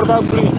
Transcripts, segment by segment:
dha green.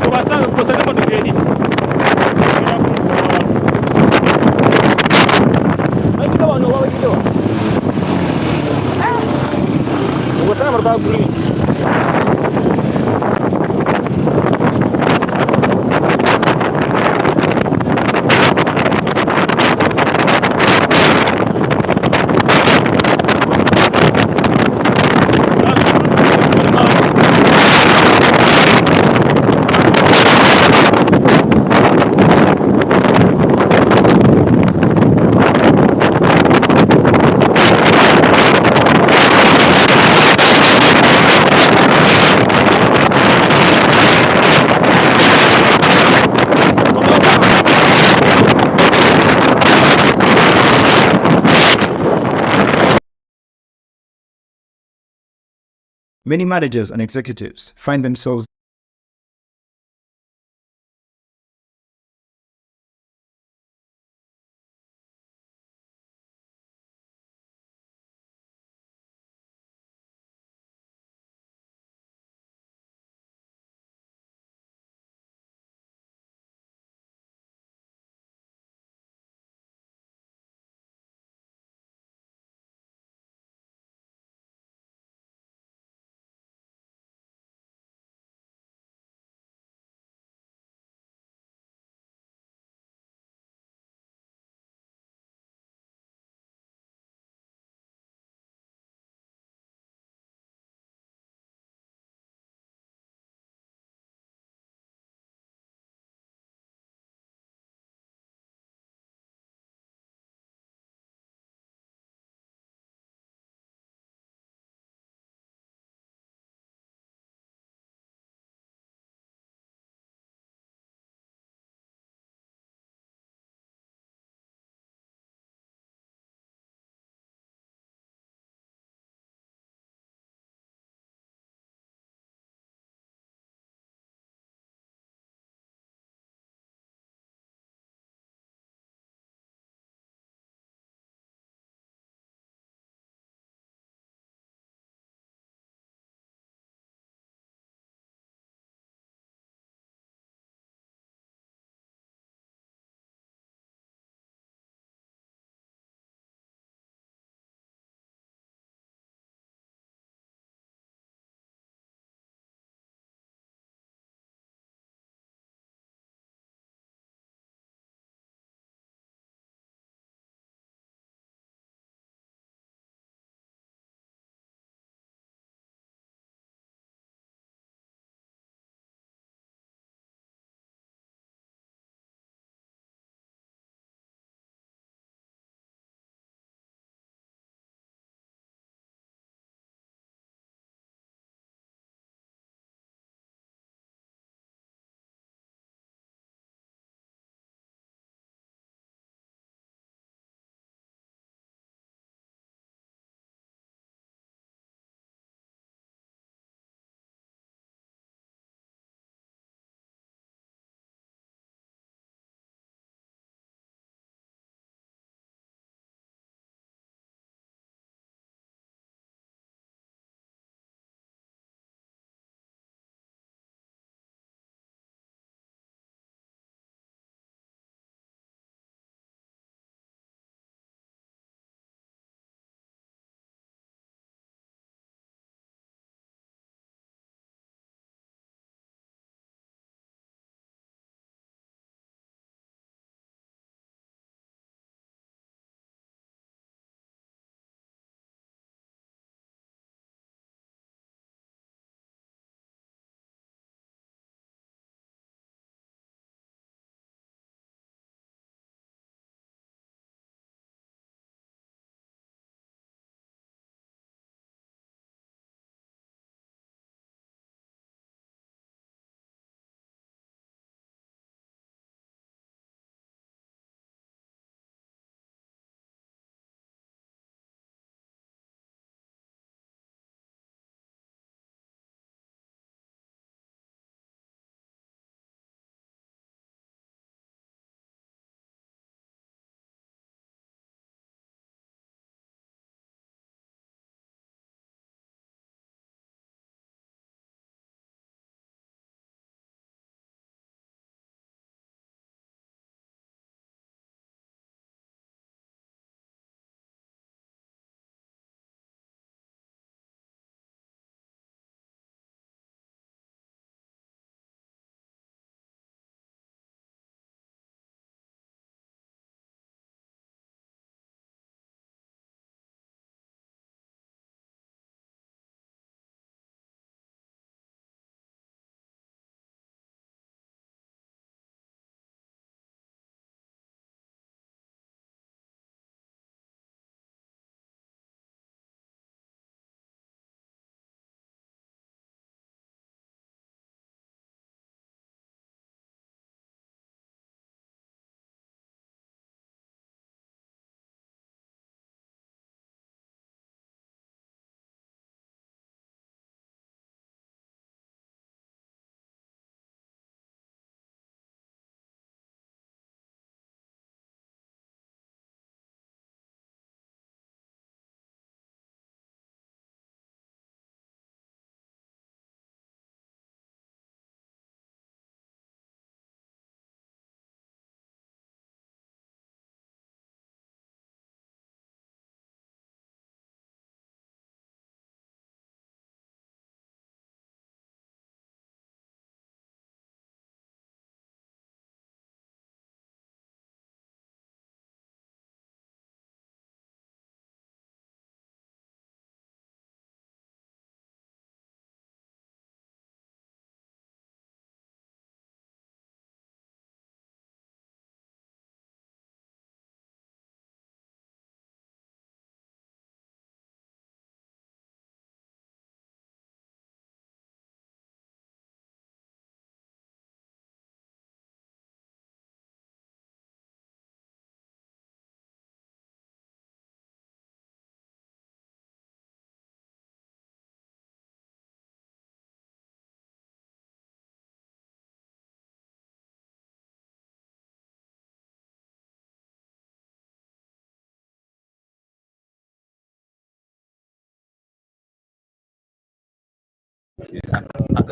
Obasanga emotoka eri. Baidha wano oba baidha wa? Obasanga emotoka ya green. Many managers and executives find themselves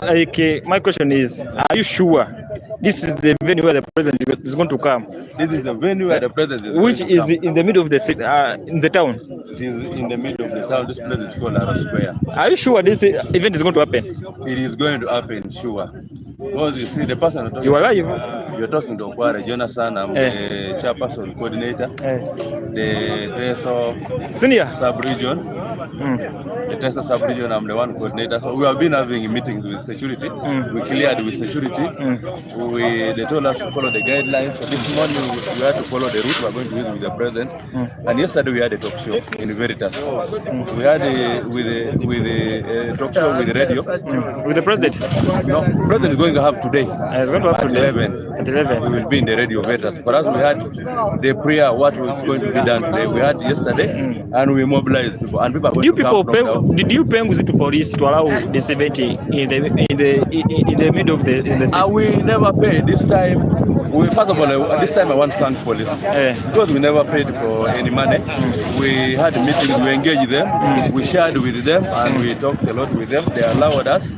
Like, my question is, are you sure this is the venue where the president is going to come? This is the venue where the president is Which going to is come. in the middle of the city, in the town. It is in the middle of the town. This place is called Arrow Square. Are you sure this event is going to happen? It is going to happen, sure. Because you see, the person You are live. You're talking to Okware Jonathan. I'm Eh. the chairperson coordinator, Eh. the Teso Senior. sub-region. The Teso sub-region, I'm the one coordinator. So we have been having meetings with security. We cleared with security. They told us to follow the guidelines. So this morning we had to follow the route we are going to use with the president. And yesterday we had a talk show in Veritas. We had a with a, with a, talk show with the radio. With the president. No, president is going to have today. It's going to have at today. 11. At 11. We will be in the radio Veritas. For us, we had the prayer, what was going to be done today. We had yesterday, and we mobilized people. And people are going Do you to people come pay? from down. Did you pay with the police to allow this event in the middle of the in the city? We never paid this time. We first of all, this time I want to thank police Eh. because we never paid for any money. We had meetings, we engaged them, we shared with them, and we talked a lot with them. They allowed us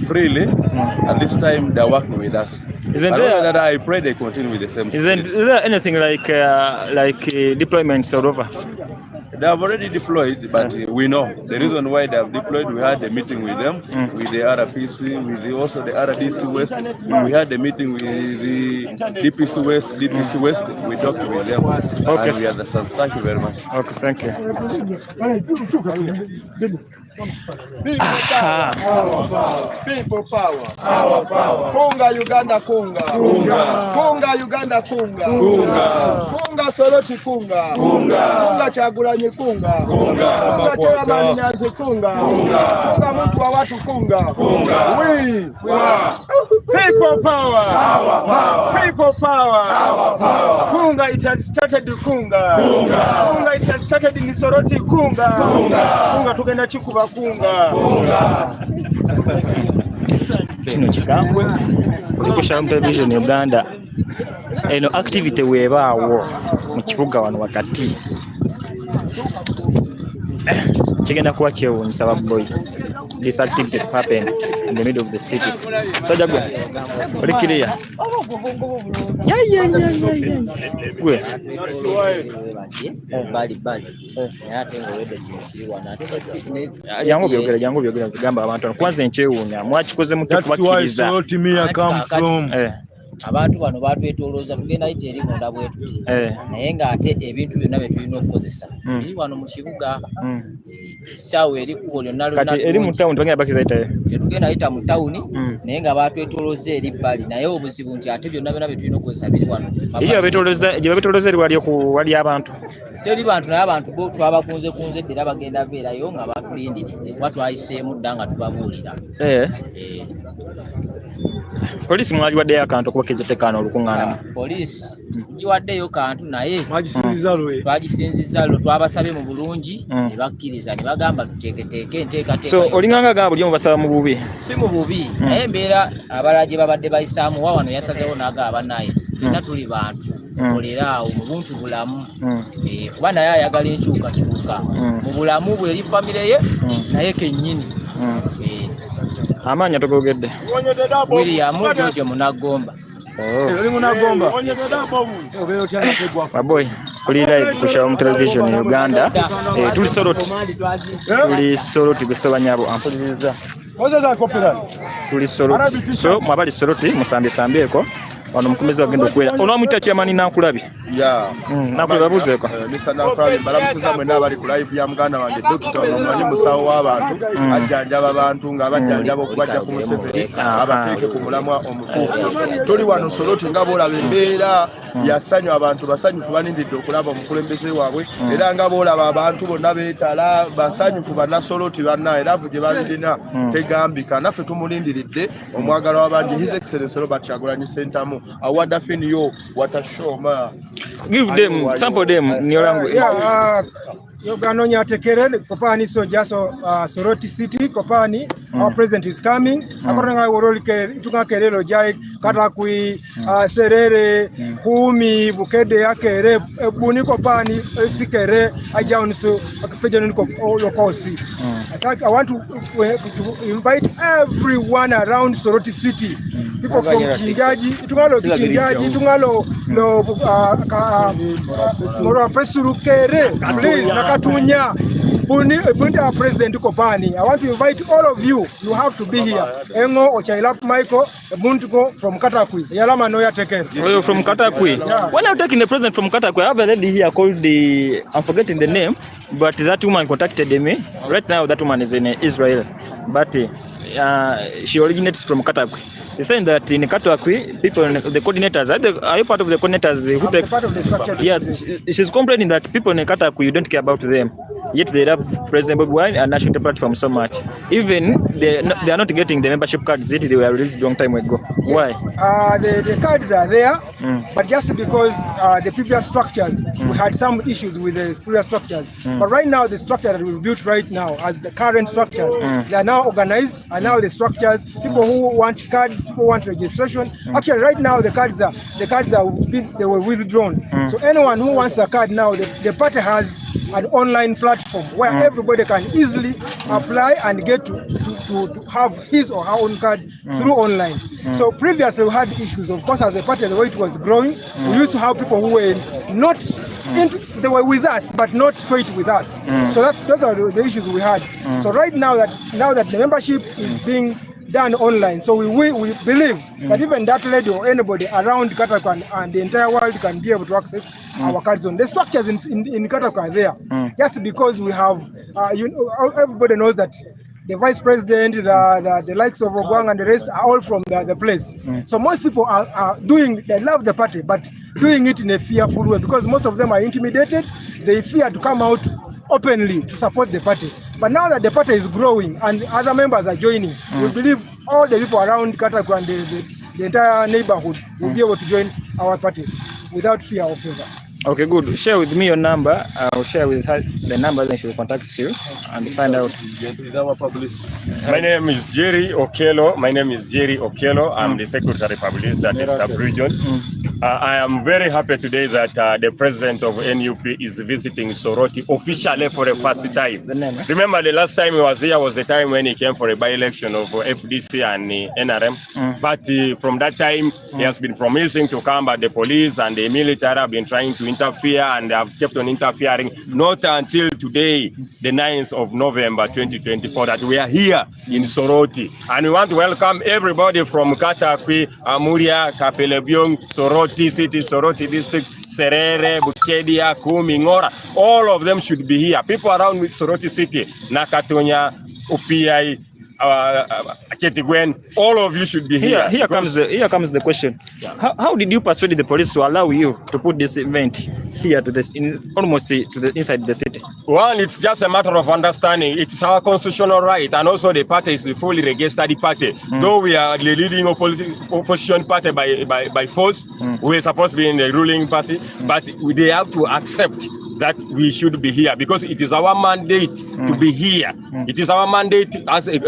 freely, and this time they're working with us. Isn't And there- only that I pray they continue with the same. Isn't spirit. is there anything like deployments all over? They have already deployed, but we know the reason why they have deployed. We had a meeting with them, with the RPC, with the, also the RDC West. We had a meeting with the DPC West, DPC West. We talked with them, Okay. and we understand. Thank you very much. Okay, thank you. People power. Our power. Kunga Uganda kunga. Kunga. Kunga Uganda kunga. Kunga. Kunga Soroti kunga. Kunga. Kunga Kyagulanyi kunga. Kunga. Kunga Chairman Nyanzi kunga. Kunga. Kunga mtu wa watu kunga. Kunga. We. We. People power. Our power. People power. Our power. Kunga it has started kunga. Kunga. Kunga it has started in Soroti kunga. Kunga. Kunga tugenda kikuba kunga. Kino kikambwe kuli ku Shalom Television Uganda. Eno activity weebaawo mu kibuga wano wakati, kigenda kuba kyewuunyisa baboy, this activity to happen in the middle of the city. Sajja gwe oli kiriya gwe. Bali bali naye ate ng'olwedde kino kiri wano ate Jangu byogere, jangu byogere. Gamba abantu wano kwanza enkyewuunya mwakikoze mutya kubakkiriza? Abantu bano batwetolooza tugenda yita eri munda bwe tuti naye ng'ate ebintu byonna bye tulina okukozesa biri wano mu kibuga. Essaawa eri kkubo lyonna lyonna. Kati eri mu tawuni tebagenda bakkiriza yitayo? Tetugenda yita mu tawuni naye nga batwetolooza eri bbali, naye obuzibu nti ate byonna byonna bye tulina okukozesa biri wano. Iyo babetolooza gye babetolooza eri wali wali abantu? Teri bantu, naye abantu bo twabakunze kunze dda era bagenda beerayo nga batulindiridde kuba twayiseemu dda nga tubabuulira. Poliisi mwaliwaddeyo akantu okubakkiriza tekaana olukuŋŋaana? Poliisi tugiwaddeyo kantu naye Mwagisinziza lwe? Twagisinziza lwe twabasabye mu bulungi ne bakkiriza ne bagamba tuteeketeeke enteekateeka. So olinganga gamba buli omu basaba mu bubi? Si mu bubi, naye embeera abalala gye babadde bayisaamu wa wano yasazeewo n'agamba, bannaye ffenna tuli bantu, tukolere awo mu buntu bulamu. Kuba naye ayagala enkyukakyuka mu bulamu bwe eri famire ye naye kennyini. Amaanyi atogogedde? William George Munagomba. Oli Munagomba. Baboy, kuli live ku Shalom Television Uganda. Tuli Soroti, tuli Soroti gusoba nyabo ampuliriza. Tuli Soroti, so mwabali Soroti musambye sambyeko wano omukumezi wagenda okuwera ono amuyita chairman Nankulabi. Yeah. Nankulabi abuuzeeko. Mr. Nankulabi, mbalamusiza mwenna abali ku live ya muganda wange Dokita. Omumanyi musawo w'abantu, ajjanjaba abantu ng'abajjanjaba okubajja ku Museveni abateeke ku mulamwa omutuufu. Tuli wano Soroti nga bw'olaba embeera yasanyu, abantu basanyufu balindiridde okulaba omukulembeze waabwe era nga bw'olaba abantu bonna beetala basanyufu bannasoroti banna era gye balirina tegambika. Naffe tumulindiridde omwagalwa w'abangi, His Excellence Robert Kyagulanyi Ssentamu awadafiniyo watashoma. Give them sample them in your language. Yeah, Yoganonya Tekere, Kopani Soja, so Soroti City, Kopani, our president is coming. Akoronga worolike tunga kerelo jai katakui Serere, Kumi, Bukede akere, Buni Kopani, Sikere, ajaunsu, akipeja niko lokosi. I want to invite everyone around Soroti City. People from Kinjaji, Tungalo Kinjaji, Tungalo lo Morapesuru Kere, please, Nakatunya. Buni our president Kopani. I want to invite all of you. You have to be here. Engo Ochailap Michael Muntuko from Katakwi. Yalama Noya Teken. Oh, from Katakwi. Yeah. When I'm taking the president from Katakwi, I have a lady here called the, I'm forgetting the name, but that woman contacted me. Right now, that woman is in Israel, but she originates from Katakwi. They saying that in Katakwi, people, the coordinators, are you part of the coordinators who I'm take? part of the structure. Yes, she's complaining that people in Katakwi, you don't care about them. Yet they love President Bobi Wine and National Platform so much. Even they are not getting the membership cards yet they were released long time ago. Why? Yes. The cards are there, but just because the previous structures, we had some issues with the previous structures. But right now, the structure that we've built right now, as the current structures, they are now organized, and now the structures, people who want cards, people want registration. Actually, right now, the cards are they were withdrawn. So anyone who wants a card now, the party has an online platform where everybody can easily apply and get to have his or her own card through online. So previously we had issues, of course, as a party, the way it was growing, we used to have people who were not into, they were with us, but not straight with us. So those are the issues we had. So right now that the membership is being done online, so we believe that even that lady or anybody around Katakwi and the entire world can be able to access our cards on. The structures in Katakwi are there. Just because we have, you know, everybody knows that the vice president, the likes of Ogwang and the rest are all from the place. So most people are doing, they love the party, but doing it in a fearful way because most of them are intimidated. They fear to come out openly to support the party. But now that the party is growing and other members are joining, we believe all the people around Katakwi and the entire neighborhood will be able to join our party without fear of favor. Okay, good. Share with me your number. I'll share with her the number, then she will contact you and find out. My name is Jerry Okello. I'm the Secretary Publicist at the sub-region. I am very happy today that the president of NUP is visiting Soroti officially for the first time. Remember, the last time he was here was the time when he came for a by-election of FDC and NRM. But from that time, he has been promising to come, but the police and the military have been trying to interfere and have kept on interfering. Not until today, the 9th of November 2024, that we are here in Soroti. And we want to welcome everybody from Katakwi, Amuria, Kapelebyong, Soroti City, Soroti District, Serere, Bukedia, Kumi, Ngora. All of them should be here. People around with Soroti City, Nakatonya, Upiai, Chetigwen, all of you should be here. Here comes the question. Yeah. How did you persuade the police to allow you to put this event here to this almost to the inside the city? One, it's just a matter of understanding. It's our constitutional right, and also the party is the fully registered party. Though we are the leading opposition party by force, we are supposed to be in the ruling party, but they have to accept that we should be here because it is our mandate to be here. It is our mandate as a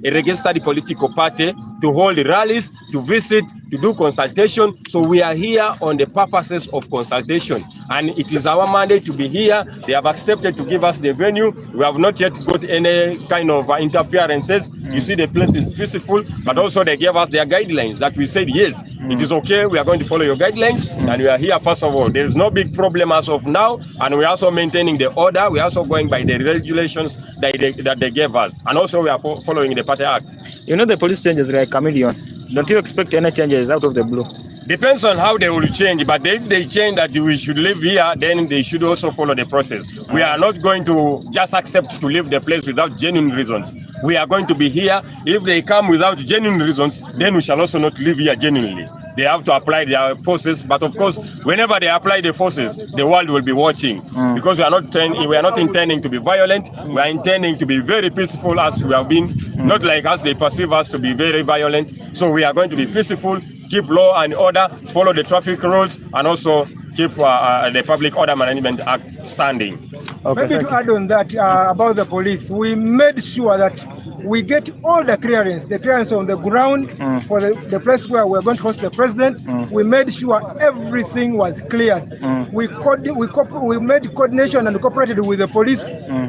registered political party to hold rallies, to visit, to do consultation. So we are here on the purposes of consultation. And it is our mandate to be here. They have accepted to give us the venue. We have not yet got any kind of interferences. You see, the place is peaceful, but also they gave us their guidelines that we said, yes, it is okay. We are going to follow your guidelines. And we are here, first of all. There is no big problem as of now. And we are also maintaining the order. We are also going by the regulations that they gave us. And also we are following the Party Act. You know, the police changes like chameleon. Don't you expect any changes out of the blue? Depends on how they will change, but if they change that we should live here, then they should also follow the process. We are not going to just accept to leave the place without genuine reasons. We are going to be here. If they come without genuine reasons, then we shall also not live here genuinely. They have to apply their forces, but of course, whenever they apply the forces, the world will be watching, because we are not intending to be violent. We are intending to be very peaceful, as we have been, not like us, they perceive us to be very violent. So we are going to be peaceful, keep law and order, follow the traffic rules, and also keep the Public Order Management Act standing. Okay, maybe to add on that about the police, we made sure that we get all the clearance on the ground for the place where we're going to host the president. We made sure everything was cleared. We, we, we made coordination and cooperated with the police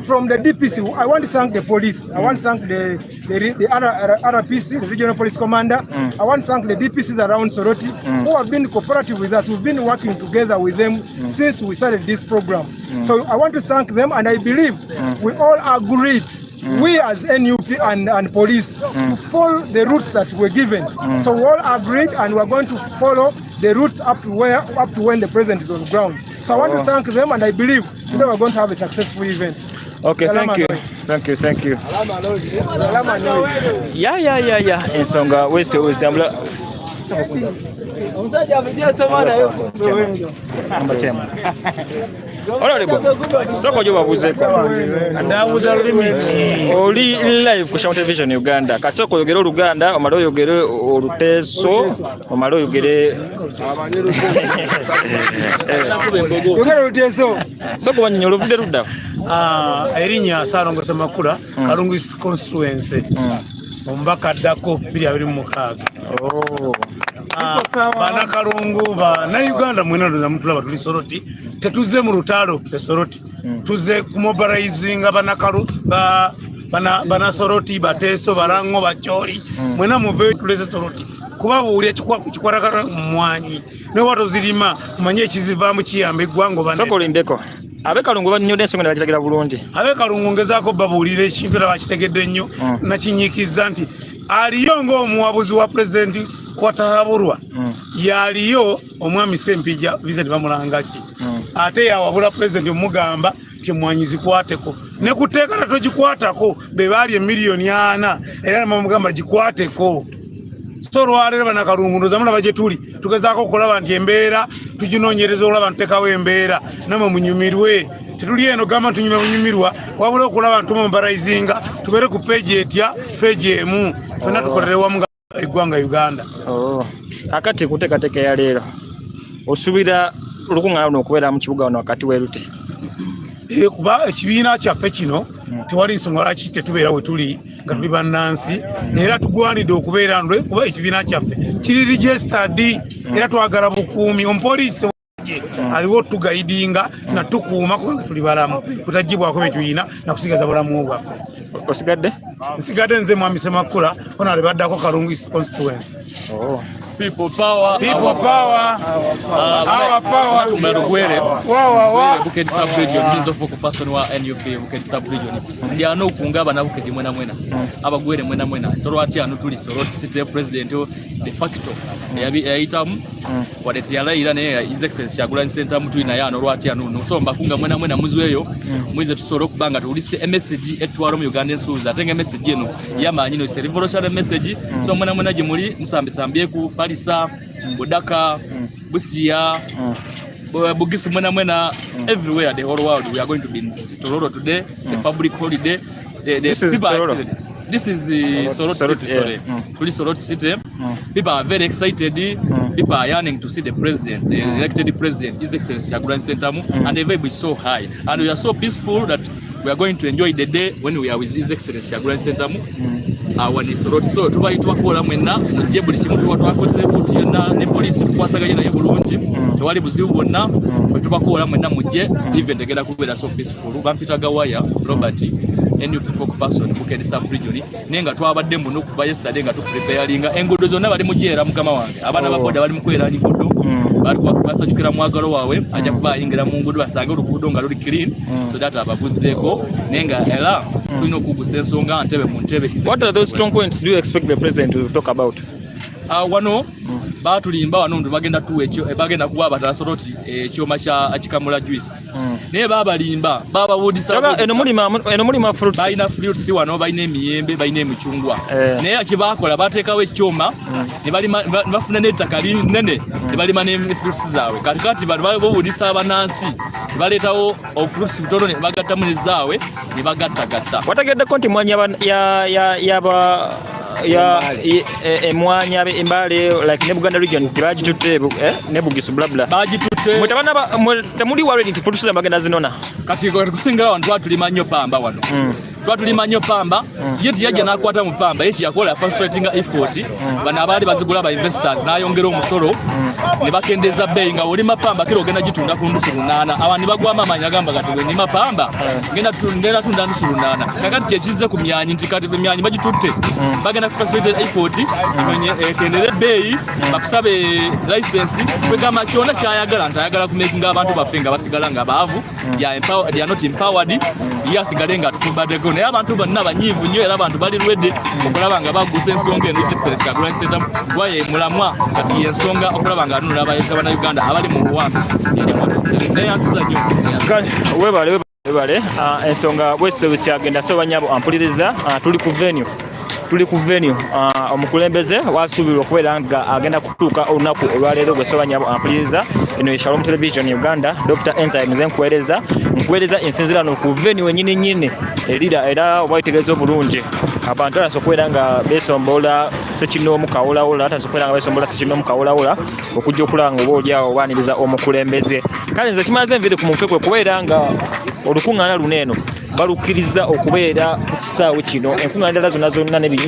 from the DPC. I want to thank the police. I want to thank the RPC, the Regional Police Commander. I want to thank the DPCs around Soroti who have been cooperative with us. We've been working together with them since we started this program. So I want to thank them, and I believe we all agreed, we as NUP and police, to follow the routes that were given. So we all agreed, and we're going to follow the routes up to when the president is on ground. So I want to thank them, and I believe today we're going to have a successful event. Okay, thank you. Thank you, thank you. Ya, ensonga west west ambula. Namba chairman. Honorable, soko jo babuzeeko. Ndabuuza lulimi ki? Oli live ku Shama Television Uganda. Kasoko oyogere Oluganda, omale oyogere Oluteeso, omale oyogere. Yogera Oluteeso. Soko wannyonnyola ovudde ludda. Ah, erinnya Ssalongo Ssemakula, Kalungu East constituency, omubaka addako 2026. Oh. Ah, banakalungu, bannayuganda mwena, ndoza mutulaba tuli Soroti. Tetuzze mu lutalo e Soroti, tuzze kumobilizinga banakalu ba bana banasoroti, bateeso, balango, bacholi, mwena muveeyo tuleze Soroti kuba buuli kikwatagana mumwanyi naye tozirima omanye ekizivaamu kiyamba eggwanga oba. Soko olindeko. Ab'e Kalungu bannyonnyodde ensonga ne bagitegeera bulungi. Ab'ekalungu ngezaako babuulira ekintu era bakitegedde nnyo. Nakinyikiza nti aliyo ng'omuwabuzi wa pulezidenti Kwatahaburwa, yaliyo omwami Sempija Vincent Bamulangaki, ate yawabula pulezidenti omugamba ti emwanyi zikwateko ne ku tteeka tatogikwatako be baali emiliyoni 4 era namugamba gikwateko. So olwaleero banakalungu ndoza mulaba gye tuli tugezaako okulaba nti embeera tuginoonyereza olaba ntutekawo embeera namwe munyumirwe. Tetuli eno gamba ntunyumya bunyumirwa wabula okulaba ntumobilizinga tubeere ku page etya, page emu fenna tukolere wamu nga eggwanga Uganda. Oh. Kakati kuteekateeka ya leero osuubira olukuŋŋaana luno okubeera mu kibuga wano wakati werute? Eh, kuba ekibiina kyaffe kino tewali nsonga lwaki tetubeera we tuli nga tuli bannansi, era tugwanidde okubeera ndwe kuba ekibiina kyaffe kiri registered era twagala bukuumi. Omupoliisi aliwo tuguidinga natukuuma kubanga tuli balamu kutagibwako byetulina nakusigaza bulamu bwaffe. Osigadde? Nsigadde nze mwami Semakula ona baddako Kalungu East constituency. Oh. People power. People power. Our power. Tumerugwere. Wa wa wa. Bukedi sub region means of person wa NUP Bukedi sub region. Ndi ano okunga abana Bukedi mwena mwena. Abagwere mwena mwena. Tolwati ano tuli Soroti City president de facto. Yayitamu wadde teyalayira naye His Excellency Kyagulanyi Ssentamu tuli naye ano lwati ano no. So mbakunga mwena mwena muzweyo mwize tusobola okuba nga tuwulise emessage etwala mu Uganda ensuuza ate nga emessage eno yamaanyi no, it's a revolutionary message. So mwena mwena gye muli musambesambyeku Palisa, Budaka, Busia, Bugisu, mwena mwena everywhere, the whole world, we are going to be in Tororo today. It's a public holiday. The This is people are Tororo. excited. This is Soroti Soroti, City, sorry. Tuli Soroti City. People are very excited. People are yearning to see the president, the elected president, His Excellency Kyagulanyi Ssentamu, and the vibe is so high. And we are so peaceful that we are going to enjoy the day when we are with His Excellency Kyagulanyi Ssentamu. Wano Soroti. So tuba tubakola mwenna mujje buli kimu tuba twakoze buti yonna ne poliisi tukwasaganye naye bulungi tewali buzibu bwonna bwe tubakola mwenna mujje event egenda kubeera so peaceful. Bampita Gawaya Robert, NUP focal person Bukedi sub region, naye nga twabadde muno kuva yesterday nga tupreparinga enguudo zonna bali mugyera mukama wange abaana ba boda bali mu kwera enguudo bali basanyukira mwagalo waabwe ajja kuba ayingira mu nguudo basange oluguudo nga luli clean so that ababuzeeko naye nga era tulina okugusa ensonga ntebe mu ntebe. What are those strong points do you expect the president to talk about? Wano batulimba wano nti bagenda tuwa ekyo bagenda kuwa abatasoroti ekyoma kya kikamula juice naye babalimba bababuudisa. Kyokka eno mulima, eno mulima fruits. Balina fruits wano, balina emiyembe, balina emicungwa. Eh. Naye kyebakola bateekawo ekyoma ne balima ne bafuna n'ettaka linene ne balima ne fruits zaabwe. Kati kati bano babuudisa abanansi ne baleetawo ofruits butono ne bagattamu ne zaabwe ne bagattagatta. Wategeddeko nti mwanyi ya ya yaba ya emwanyi abe Embale like ne Buganda region tebagitutte ne Bugisu bla bla. Bagitutte. Mwe tabana mwe temuli worried nti fruits bagenda zinona? Kati kusinga wano twatulima nnyo pamba wano. Twatulima nnyo pamba mm. Ye tiyajja n'akwata mu pamba, ye kyeyakola frustratinga effort mm. Bano abaali bazigula ba investors n'ayongera omusolo mm. Ne bakendeeza bbeeyi nga olima pamba kiro ogenda gitunda ku ndusu lunaana. Abantu ne bagwamu amaanyi agamba kati bwe nima pamba ngenda tunda ndusu lunaana. Kakati kyekizze ku myanyi nti kati emyanyi bagitutte bagenda ku frustrated effort ekendere ebbeeyi bakusabe license kwegamba kyona kyayagala nti ayagala kumakinga abantu baffe nga basigala nga baavu. They are not empowered. Ye asigale nga atufumbadeko naye abantu bonna banyiivu nnyo era abantu bali ready okulaba nga baggusa ensonga eno. His Excellency Kyagulanyi Ssentamu kuba ye mulamwa kati y'ensonga okulaba nga anunula Bannayuganda abali mu buwambe. Neyanziza nnyo. Webale webale ensonga bwese bwekyagenda so banyabo ampuliriza tuli ku venue tuli ku venue omukulembeze wasuubirwa okubeera nga agenda kutuuka olunaku olwaleero gwe sobanyabo ampuliriza eno ye Shalom Television Uganda Dr. Ensa nze nkuweereza nkuweereza ensinzirano ku venue wenyini nyini erira era oba wetegereza obulungi abantu batandise okubeera nga beesombola sekinoomu kawolawoola batandise okubeera nga beesombola sekinoomu kawolawoola okujja okulaba nga oba oli awo baaniriza omukulembeze kale nze kimaze enviiri ku mutwe kwe kubeera nga olukuŋŋaana luno eno balukkiriza okubeera ku kisaawe kino enkuŋŋaana endala zonna zonna n'eryo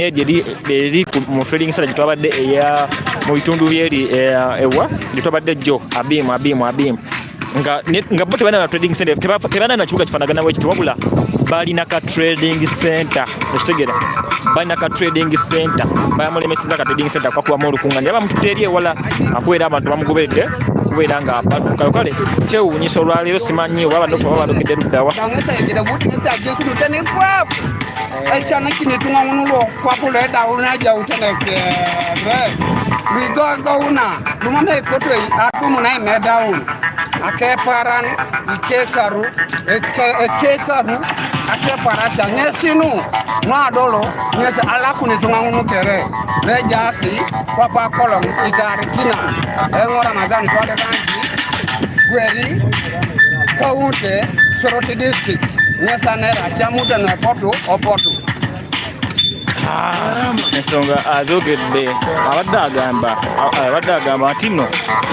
eri mu trading center gye twabadde eya mu bitundu byeri eh, ewa gye twabadde jjo abiimu abiimu abiimu nga nga bo tebalina na trading center tebalina na kibuga kifaanagana bwe kiti wabula balina ka trading center okitegeera balina ka trading center bamulemeseza ka trading center kakubamu olukuŋŋaana era bamututte eri ewala akubeera abantu bamugoberedde okubeera nga batuukayo kale kyewuunyisa olwaleero simanyi oba bano oba balogedde luddawa Akeparan ikekaru ekekaru akeparasha nyesinu nwadolo nyese alakuni tungangunu kere lejasi kwapa kolong itarikina engo Ramazani twale banji gweri kaunte Soroti district nyesanera chamuta na potu opotu ensonga azogedde abadde agamba abadde agamba nti nno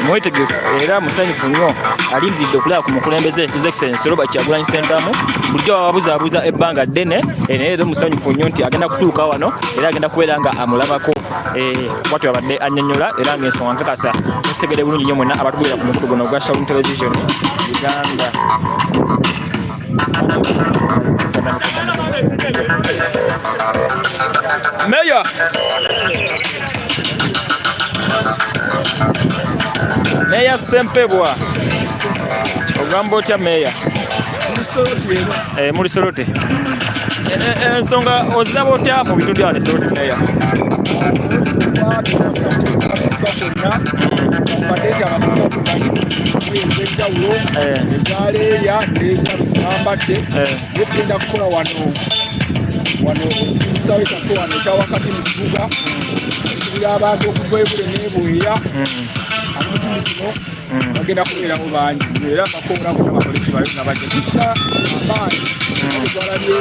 mwetegefu era musanyufu nnyo alindiridde okulaba ku mukulembeze His Excellency Robert Kyagulanyi Ssentamu bulijjo bababuzaabuza ebbanga ddene eh, naye era musanyufu nnyo nti agenda kutuuka wano era agenda kubeera nga amulabako eh, bwatyo abadde annyonnyola era ng'ensonga nkakasa musegere bulungi nnyo mwenna abatugoberera ku mukutu guno ogwa Shalom Television Uganda. Meya Meya Sempebwa ogamba otya meya? Muli Soroti eh, eh, ensonga eh, oziraba otya mu bitundu byano Soroti meya? Ez'enjawulo ezaleeya n'ezabambadde naye tugenda kukola wano wano ekisaawe kyaffe wano ekya wakati mu kibuga ekibira abantu okuva ebule n'ebweya amukitundu kino bagenda kubeerawo bangi era bakola bona bakole kibayo nga bajja kisa amaanyi twalabye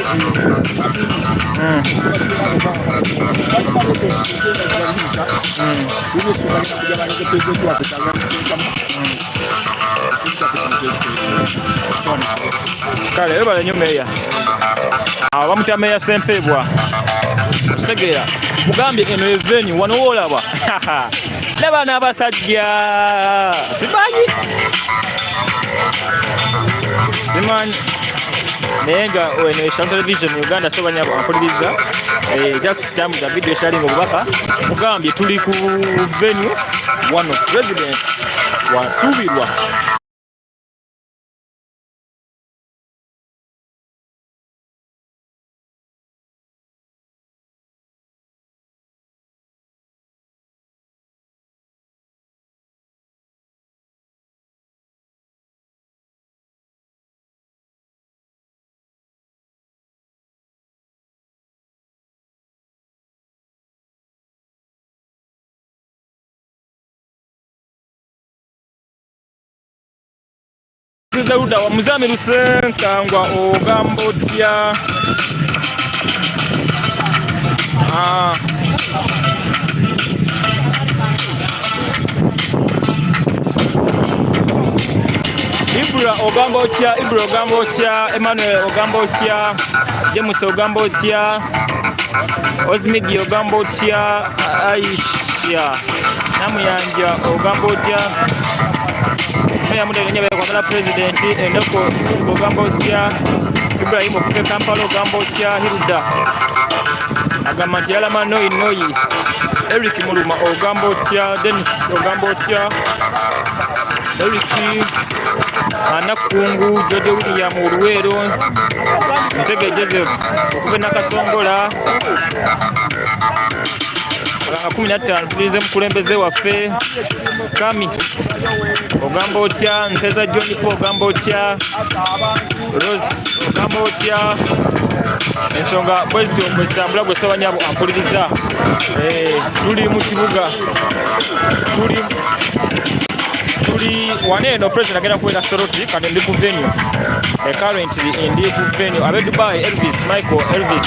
Kale webale nnyo meeya. Awo bamutya meeya Ssempeebwa. Okitegeera kugambye eno eveni wano woolaba laba n'abasajja simanyi simanyi naye nga eno Shalom Television Uganda so banyabo ampuliriza eh, just tambuza video sharing obubaka mugambye tuli ku venue wano president wasuubirwa Luda wa Muzami Lusenkangwa ogamba otya? Ah. Ibra ogamba otya? Ibra ogamba otya? Emmanuel ogamba otya? James ogamba otya? Ozmidi ogamba otya? Aisha Namuyanja ogamba otya? Meya Mudali Nyabe kwagala president Endoko ogamba otya? Ibrahim okuva e Kampala ogamba otya? Hilda agamba nti yalama noyi noyi. Eric Muluma ogamba otya? Dennis ogamba otya? Eric Anakungu Jojo William Oluweero Ntege Joseph okuva e Nakasongola nga 15 tulinze mukulembeze waffe Kami ogamba otya? Nteza John Paul ogamba otya? Rose ogamba otya? Ensonga bwezityo bwezitambula gwe Ssebanyabo ampuliriza. Tuli mu kibuga, tuli tuli wano eno president agenda kubeera Soroti, kati ndi ku venue. Currently ndi ku venue abe Dubai, Elvis Michael Elvis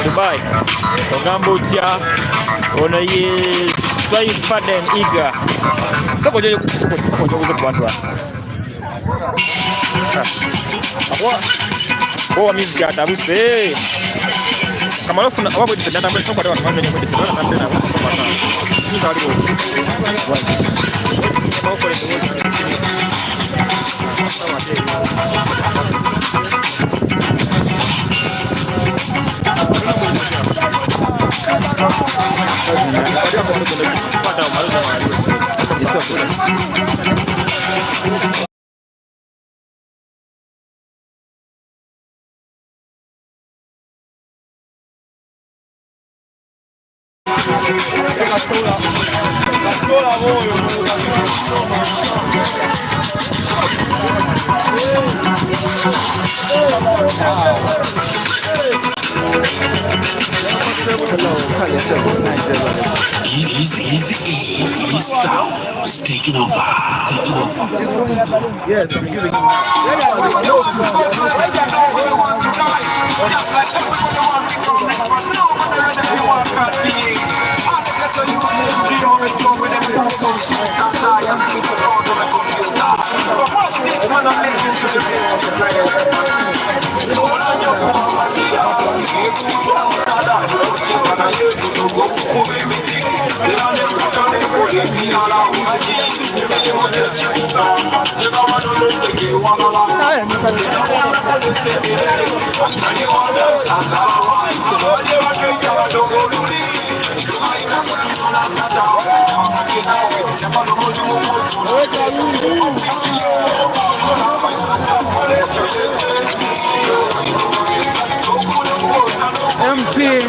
Dubai ogamba otya? Ono ye Swaifaden Iga. Soko jojo soko soko jojo ku bantu aba. Kwa music atabuse. Kamala ofuna oba bwedise natambula soko ate abantu bwedise natambula nabo soko ata. Nyinza waliwo. Bakola eddoboozi. Easy, easy, easy sounds taking over. Taking over. Yes, I'm giving him. MP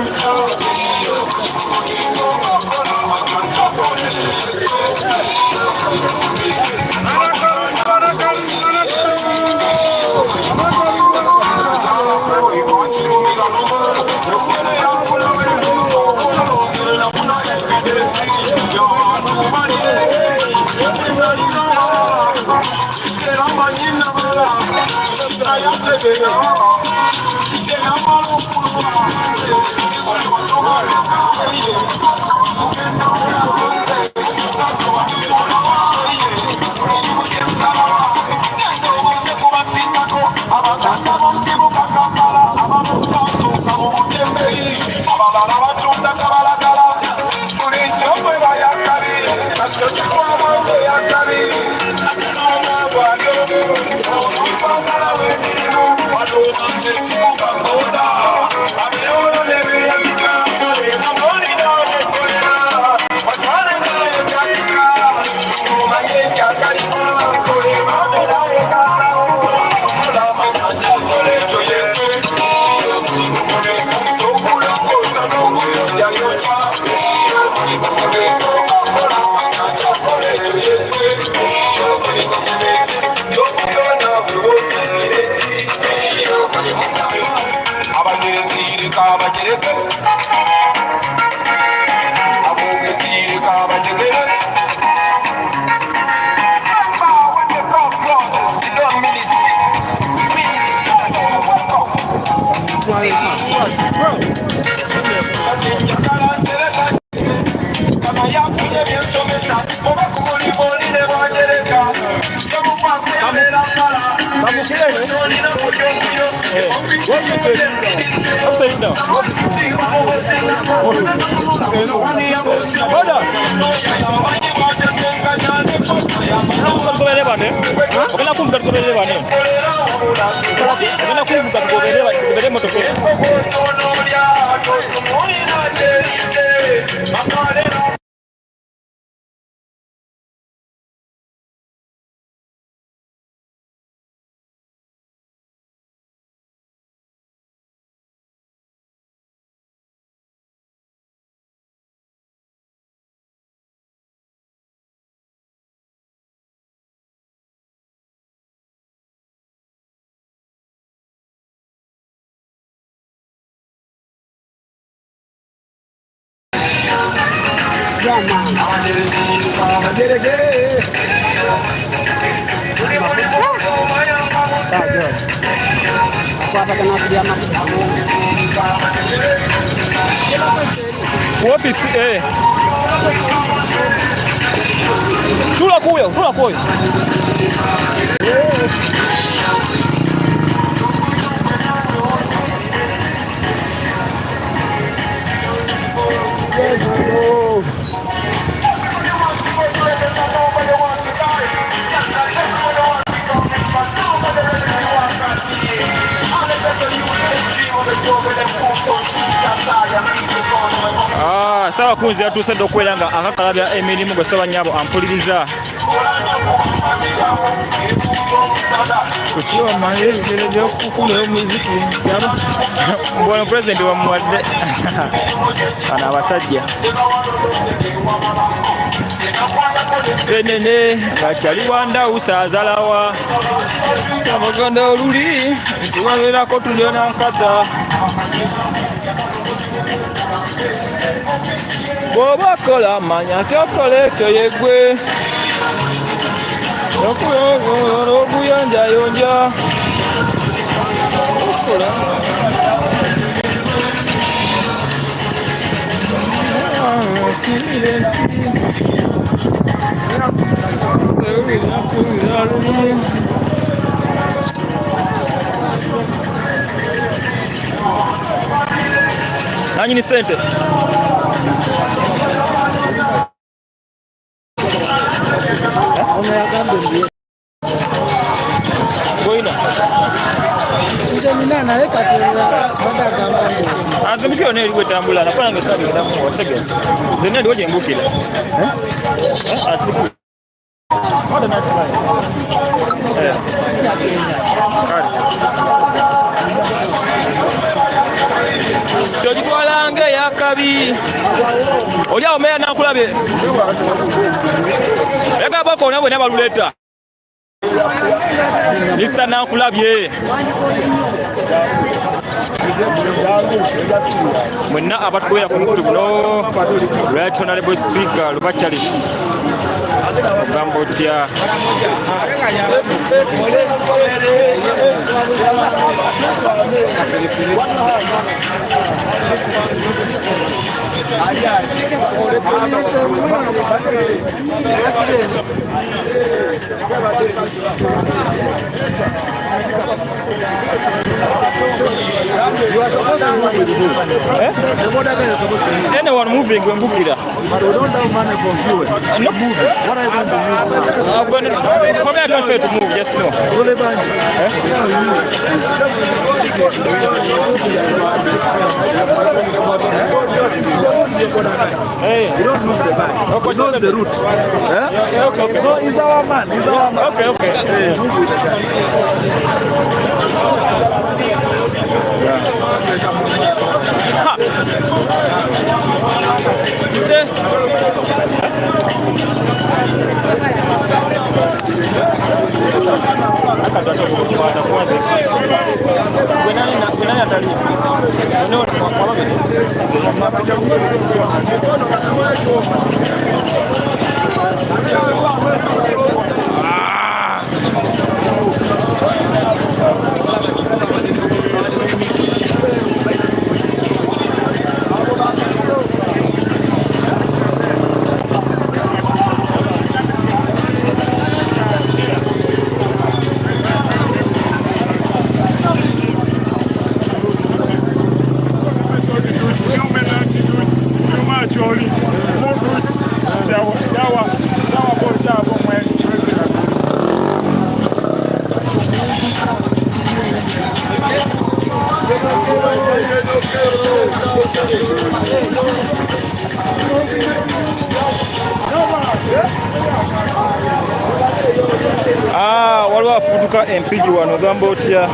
Ogenda kunvuga tugoberere bane. Ogenda kunvuga tugoberere emotoka eno. Ku ofisi eh. Tula kuyo, tula kuyo. Ah, sawa kunzi yatuuse dda okubeera nga akakalabya emirimu gwe saba nnyabo ampuliriza kukyoma ebigere byokukula omuziki mbwono pulezidenti wamuwadde bano abasajja senene ngakyali wandawusa azalawa abaganda oluli tubabeerako tulya nkata bw'oba okola manya nti okola ekyo yeggwe okuyonjayonja okola nanyini sente goina azimukira yonna eri bwetambula nakola nga esabi gendamu osege zenna ndiwo gyembukira togitwalanga eyakabi oli awo meya nakulabye yagabako nabwe nabaluleta Mr. Nakulabye mwenna abatugoberera ku mukutu guno Right Honorable Speaker Luba Charles ogamba otya Eh? Anyone moving wembukira. But we don't have money for fuel. No. Moving. What are you going to use? I'm going to, for me, I can't fail to move, just know. Eh? Hey. You don't lose the bag. Okay, He knows the route. Eh? Yeah, okay, okay. No, he's our man. He's our man. Okay, okay. Hey, move with the guy. Ha! Eh. Ah, waliwo afuutuka empigi wano ogamba otya?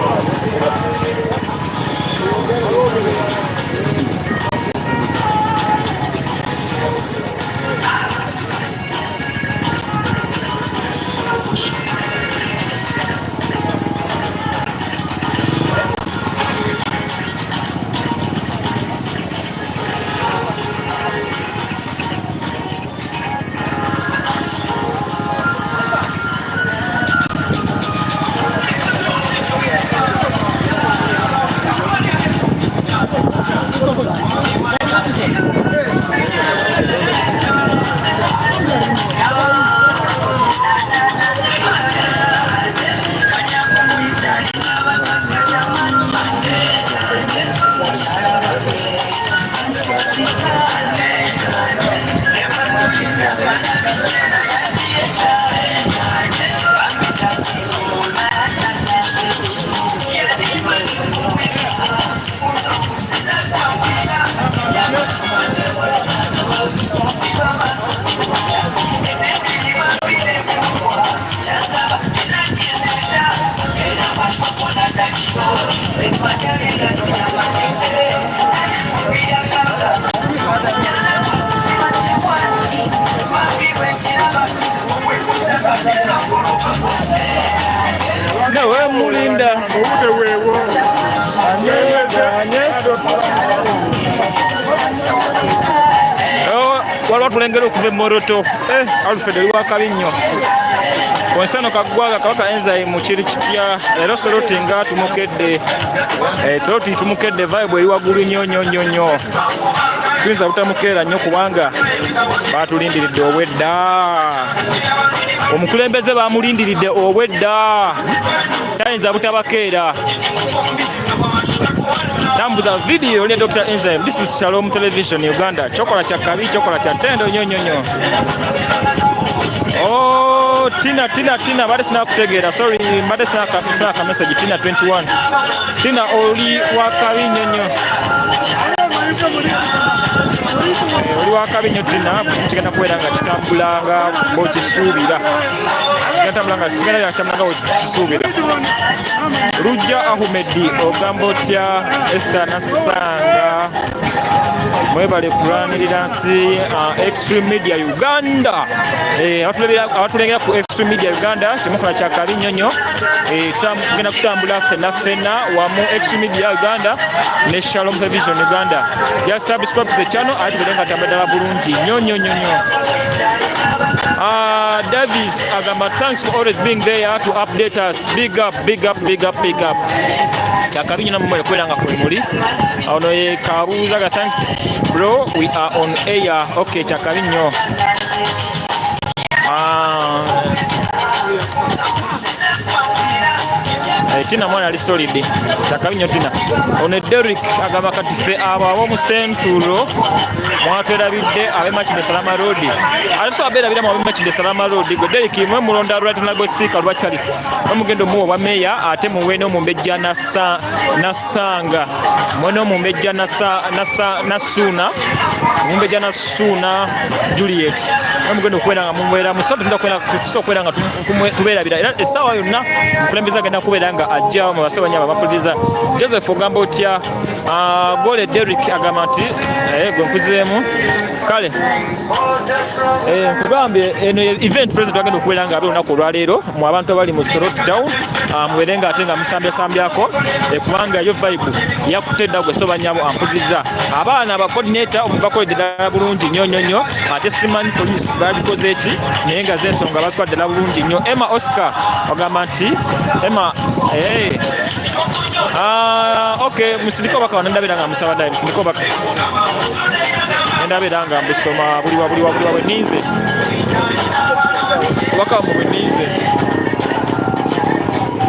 Nawe mulinda oh, waliwo tulengera okuva emoroto eh, Alfred oli wakabi nnyo konsano kaggwaga kabaka enzyme kiri kitya leero soroti nga tumukedde eh, soroti tumukedde vibe eri waggulu nnyo nnyo nnyo nnyo tuyinza butamukeera nnyo kubanga batulindiridde obwedda omukulembeze bamulindiridde obwedda tayinza butabakeera tambuza video ne Dr. Enzyme. This is Shalom Television Uganda. Chokola cha kabi, chokola cha tendo nyo nyo nyo. Oh, Tina Tina Tina bade sina kutegeera. Sorry, bade sina ka sina ka message Tina 21. Tina oli wa kabi nyo nyo. Eh, oli wa kabi nyo Tina, kigenda kubeera nga kitambula nga bw'okisuubira. Kigenda nga kigenda kutambula nga bw'okisuubira. Lujja Ahumedi ogamba otya Esther Nassanga mwebale kulwanirira nsi uh, Extreme Media Uganda eh, abatulengera ku Extreme Media Uganda kyemukola kyakabi nnyo nnyo eh, tugenda kutambula ffenna ffenna wamu Extreme Media Uganda ne Shalom Television Uganda just subscribe to the channel ate tubeere nga tambula ddala bulungi nnyo nnyo nnyo nnyo uh, Davis agamba thanks for always being there to update us big up big up big up big up kyakabi nyina mumwe kwera nga kwe muli ono ye kabuuza ga thanks bro we are on air okay kyakabi nnyo ah. Eh, Tina mwana ali solid kyakabi nnyo Tina ono Derrick agamba kati ffe abo ab'omu Centulo mwatwerabidde ab'e Makindye Salama Road ate tusobola beerabira mu ab'e Makindye Salama Road gwe Derrick mwe mulonda right honorable speaker lwa Charles mwe mugenda omuwa obwa meeya ate muwe n'omumbejja Nassanga muwe n'omumbejja Nassuuna omumbejja Nassuuna Juliet mwe mugenda okubeera nga mubeera so tusobola okubeera nga tubeerabira era essaawa yonna omukulembeze agenda kubeera nga ajja mu basebo nyabo abakuliriza Joseph ogamba otya Ah, gole Derrick agamba nti eh, gwe nkuzeemu kale eh, nkugambye eno event president agenda okubeera nga abe olunaku olwaleero mu abantu abali mu Soroti Town ah, mubeere nga ate nga musambyasambyaako eh, kubanga yo vibe yakutte dda gwe soba nyabo ampuliriza abaana aba coordinator omubakoledde ddala bulungi nnyo nnyo nnyo ate simanyi police bagikoze ki naye nga zensonga bazikwadde ddala bulungi nnyo Emma Oscar ogamba nti Emma hey. Eh, Ah, okay, musindike obubaka wano ndabira nga musaba ddayo musindike obubaka ndabira nga mbusoma buli wa buli wa buli wa bweninze obubaka bwamwe bweninze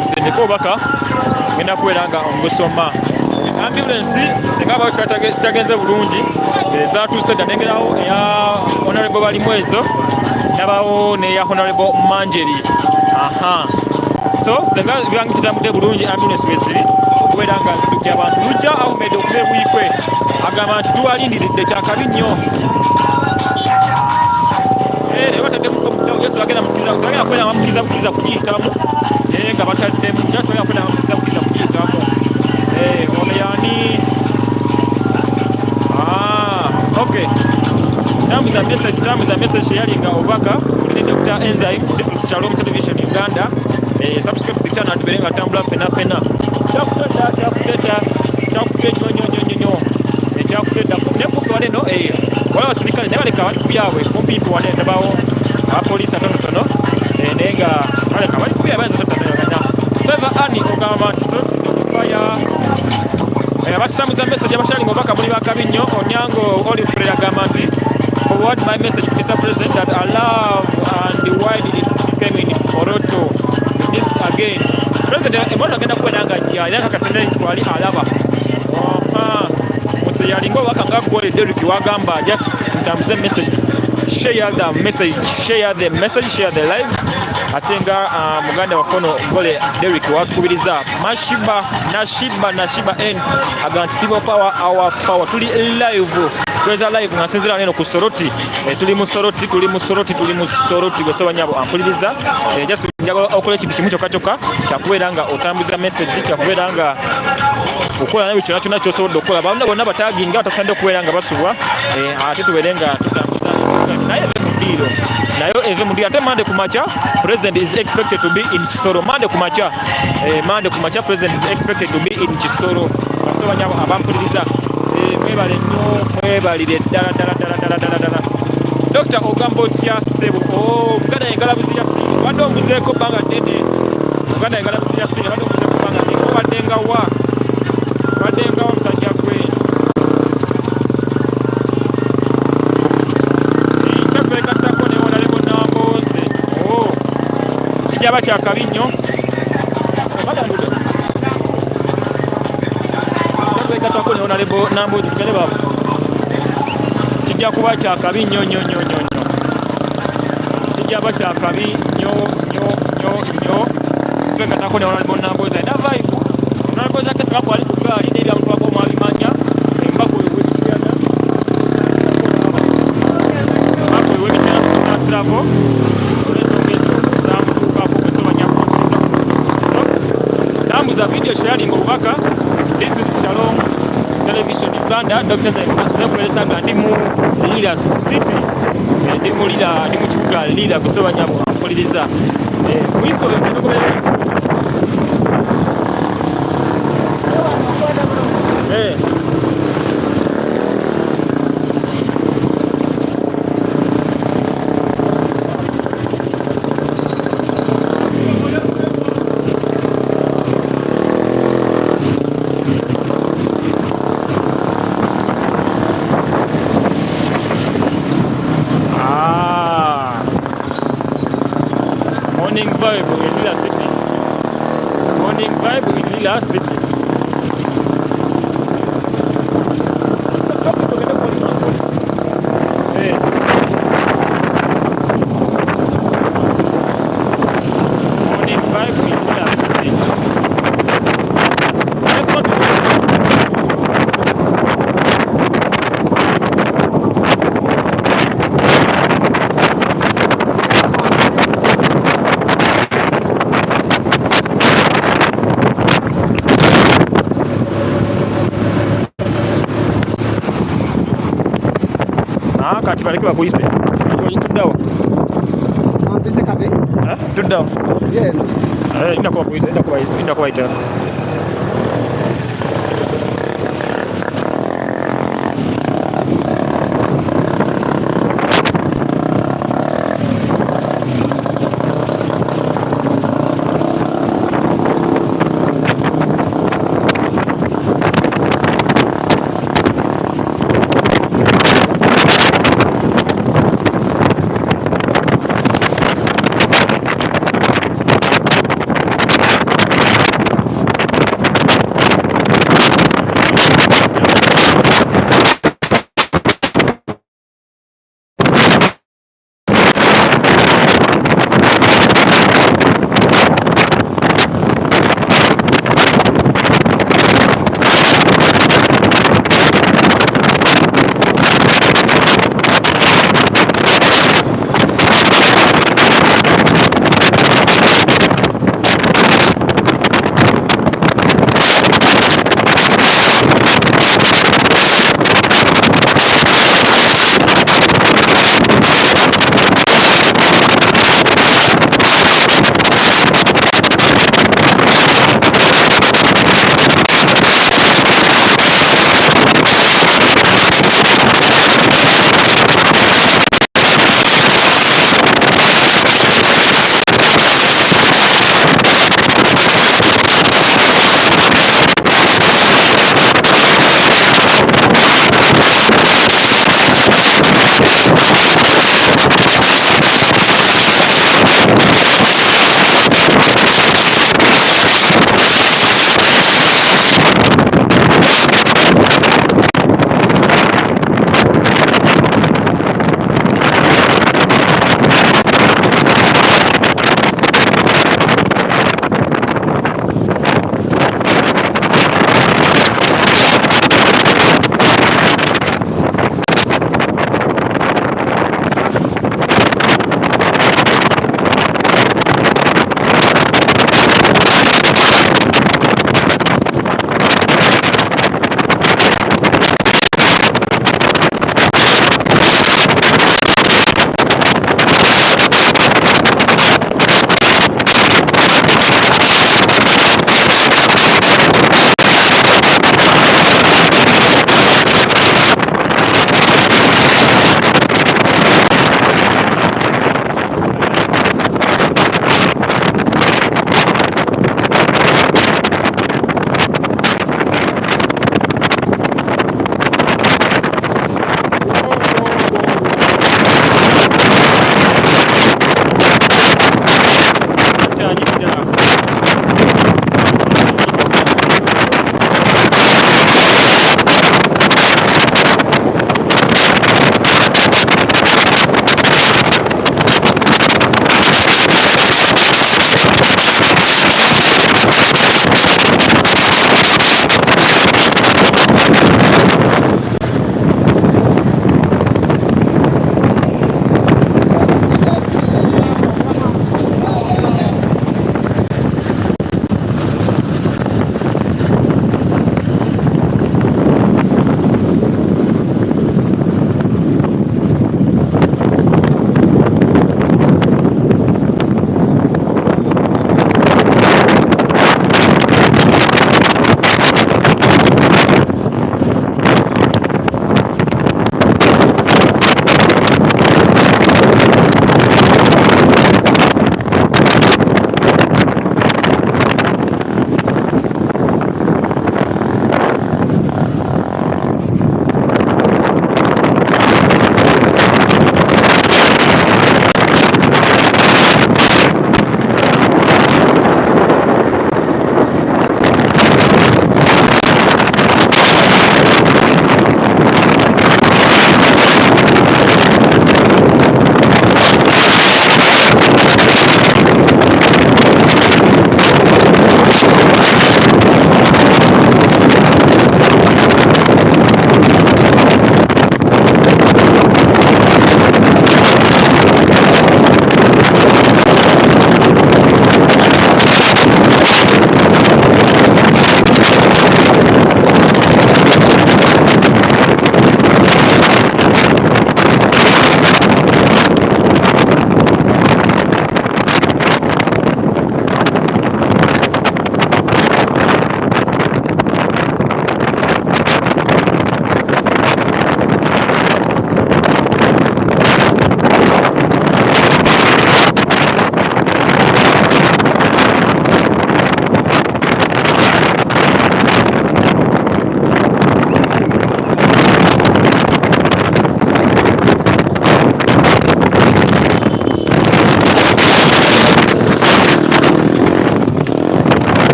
musindike obubaka ngenda kubeera nga mbusoma. Ambulance singa abawo kitagenze bulungi ezatuuse dda nengerawo eya Honorable Balimwezo nabawo neya Honorable Manjeri. Aha. So singa bibangi kitambudde bulungi ambulance weziri okubeera nga ziddukira abantu. Lujja Ahmed okuva e Buikwe agamba nti tubalindiridde kyakabi nnyo. Eh, bataddemu Yesu agenda mukiriza agenda kwera bamukiriza bukiriza kugiyitamu naye nga bataddemu Yesu agenda kwera bamukiriza bukiriza kugiyitamu. Eh, ono yani ah, okay. Tambuza message, tambuza message sharinga obubaka oli ne Dr. Enzyme. This is Shalom Television Uganda. Eh, subscribe to the channel tubeere nga tambula fena fena. Kyakuteta, kyakuteta, kyakuteta nyo nyo nyo nyo. Eh, kyakuteta. Ne kumpi wale no eh wala abasirikale naye baleka bali ku byabwe kumpimpi wale ndabawo abapoliisi atonotono eh, naye nga baleka bali ku byabwe bayinza totameraganya. Favor Annie ogamba nti fire eh, abasambuza message abasharinga obubaka muli bakabi nnyo. Onyango Olifre agamba nti forward my message to Mr. President that I love and why did it came in Oroto this again. President emoto agenda kubeera nga ajja era kakasende twali alaba. Aha. Omuntu yalinga obubaka nga gwoli Derrick wagamba just ntambuze message, share the message, share the message, share the lives. Ate nga uh, muganda waffe ono Gole Derrick watukubiriza Mashiba Nashiba Nashiba N agamba nti people power our power. Tuli live tweza live nga nsinzira neno ku Soroti eh, tuli mu Soroti tuli mu Soroti tuli mu Soroti gwe sebanyabo ampuliriza eh, just njagala okola ekintu kimu kyokka kyokka kyakubeera nga otambuza message kyakubeera nga okukola nawe kyonna kyonna kyosobodde okukola bonna bonna bataginga batasaanidde okubeera nga basubwa eh, ate tubeere nga tutambuza naye eve mu ddiiro nayo eve mu ddiiro ate mande ku makya president is expected to be in Kisoro mande ku makya eh, mande ku makya president is expected to be in Kisoro basobanyabo abampuliriza eh, mwebale nnyo mwebalire ddala ddala ddala ddala ddala ddala Dokita ogamba otya ssebo oh, Buganda engalabuzi ya Ssingo obadde ombuzeeko bbanga ddene Buganda engalabuzi ya Ssingo obadde ombuzeeko bbanga ddene obadde nga wa obadde nga wa musajja gwe enkya twegattako ne Honorable Nambooze oh, kijja ba kyakabi nnyo twegattako ne Honorable Nambooze tugende baba kijja kuba kyakabi nnyo nnyo nnyo nnyo nnyo kijja kuba kyakabi nnyo nnyo nnyo nnyo twegattako ne Honorable Nambooze alina vibe Honorable Zaake Ssemakula ali ku ggaali n'ebyamutwako mwabimanya embaga oyo w'Emityana embaga oyo w'Emityana tumusaasirako olw'ensonga ezo zamutuukako bwesobanya so tambuza video sharing obubaka. This is Shalom Television Uganda. Dr. Zekuleresa nga ndi mu Lira City, eh, ndi mu Lira, ndi mu kibuga Lira kusobanya mpuliriza eh, mwiso oyo Eh. Ah. Morning vibe in Lira City. Morning vibe in Lira City. Eh. Morning vibe in Lira City. Let's not Ah, kati baleke bakuyise tuddawo tuddawo inda kuba kuyita inda kubayita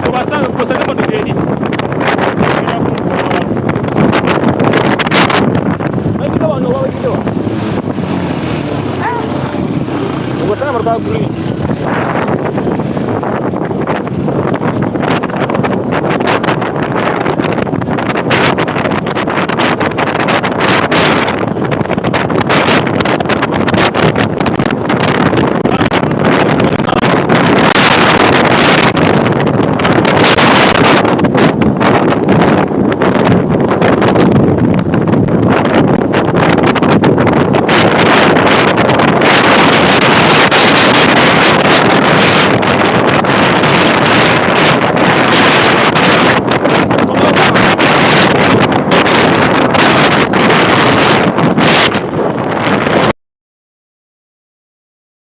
Obasange kukozesa emotoka eri.